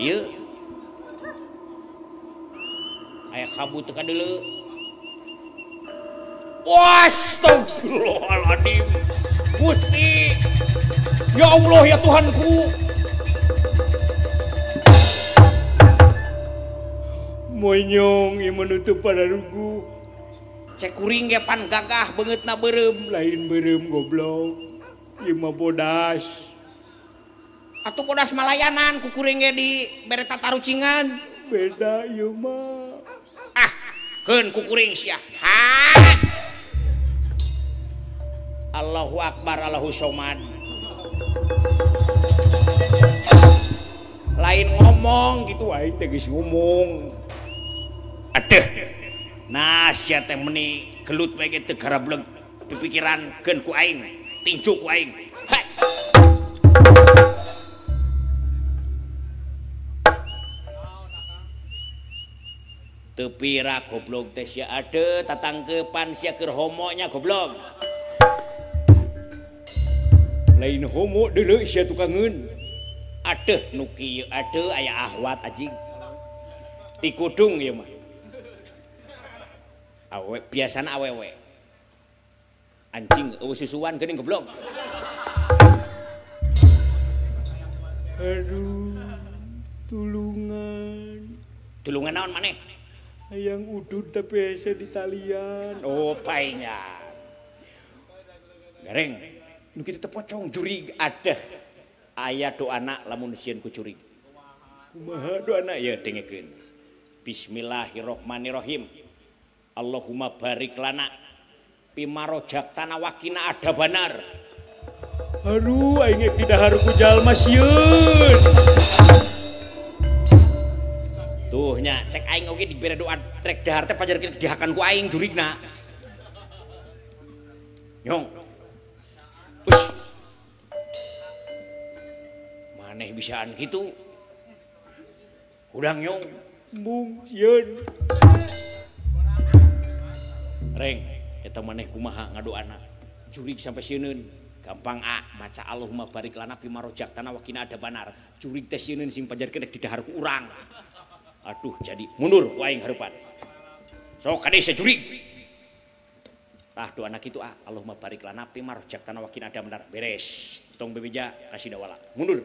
Ieu aya kabut teu kadeuleu. Astagfirullahaladzim. Gusti. Ya Allah ya Tuhanku. Monyong ieu menutup padarugu. Cek kuring ge pan gagah beungeutna beureum. Lain beureum goblok. Ieu mah bodas. Atuh bodas malayanan ku kuring ge di bere tatarucingan. Beda ieu mah. Ah, keun ku kuring sia. Ha. Allahu akbar Allahu somad. Lain ngomong gitu aing teh geus ngomong. Aduh. Nah sia teh meni gelut we ge teu garableg pipikiran keun ku aing, tinju ku aing. Hai. Teu pira goblok teh sia aduh tatangkepan sia keur homo nya goblok. Lain homo deuleu sia tukangeun. Aduh nu kieu aduh aya ahwat anjing. Ti kudung ieu mah. Awe biasana awewe. Anjing eueuh susuan geuning goblok. Aduh, tulungan. Tulungan naon maneh? Hayang udud tapi hese di talian. Oh paenya. Gareng. Nu kitu teh pocong jurig adeh. Aya doana lamun sieun ku jurig. Kumaha doana ya dengekeun. Bismillahirrahmanirrahim. Allahumma barik lana pimarojaktana wakina ada banar. Aduh aing ge didahar ku jalma sieun. Tuh nya cek aing oge dibere doa rek dahar teh pajarkeun dihakan ku aing jurigna. Nyong. Ush. Maneh bisaan kitu. Hudang nyong. Mung sieun. Reng, eta maneh kumaha ngadoana. Jurig sampai sieuneun. Gampang a maca Allahumma barik lana pimarojaktana wakina ada banar. Jurig teh sieuneun sing pajarkeun rek didahar ku urang. Aduh jadi mundur ku aing hareupan. Sok kade sia jurig. Tah doana kitu ah Allahumma barik lana pimarojaktana wakina ada banar. Beres. Tong bebeja kasih dawala. Mundur.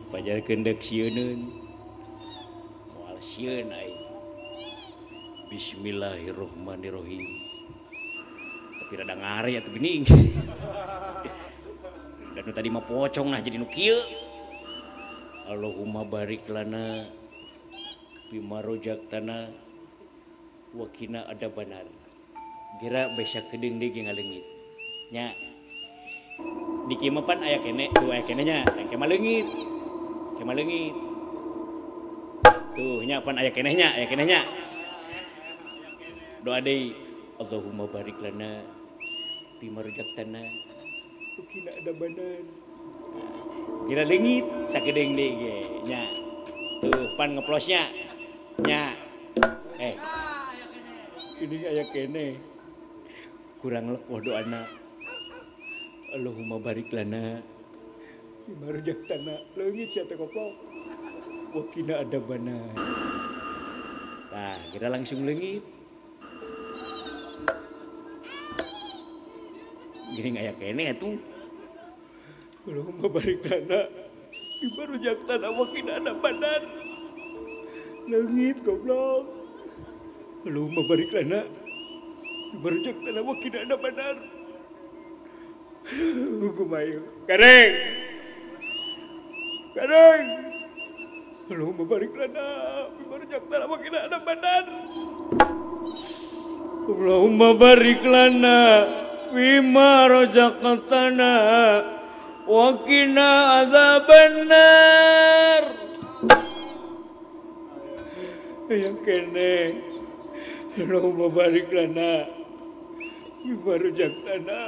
Pajarkeun deuk sieuneun. Moal sieun aing. Bismillahirrahmanirrahim. Tapi rada ngare atuh geuning. Dan nu tadi mah pocong nah jadi nu kieu. Allahumma barik lana bima rojaktana wa qina adzabannar. Geura besa kedeung deui ge ngaleungit. Nya. Di kieu mah pan aya kene, tuh aya kene nya, kemah leungit. Kemah leungit. Tuh nya pan aya keneh nya, aya keneh nya. Doa deui, Allahumma barik lana bima rojaktana wa qina adzabannar. Kira leungit sakedeung deui ge nya. Tuh pan ngeplosnya. Nya. Ini aya kene. Kurang lekoh doana. Allahumma barik lana bima rojaktana leungit sia teh goblok. Wa qina adzabannar. Tah, kita langsung leungit. Gini aya kene atuh. Allahumma barik lana bima rojaktana wa qina adzabannar. Leungit goblok. Allahumma barik lana bima rojaktana wa qina adzabannar. Kumaha kareng. Kareng. Allahumma barik lana bima rojaktana wa qina adzabannar. Allahumma barik lana fima razaqtana wa qina adzabannar. Aya kene. Allahumma barik lana fima razaqtana.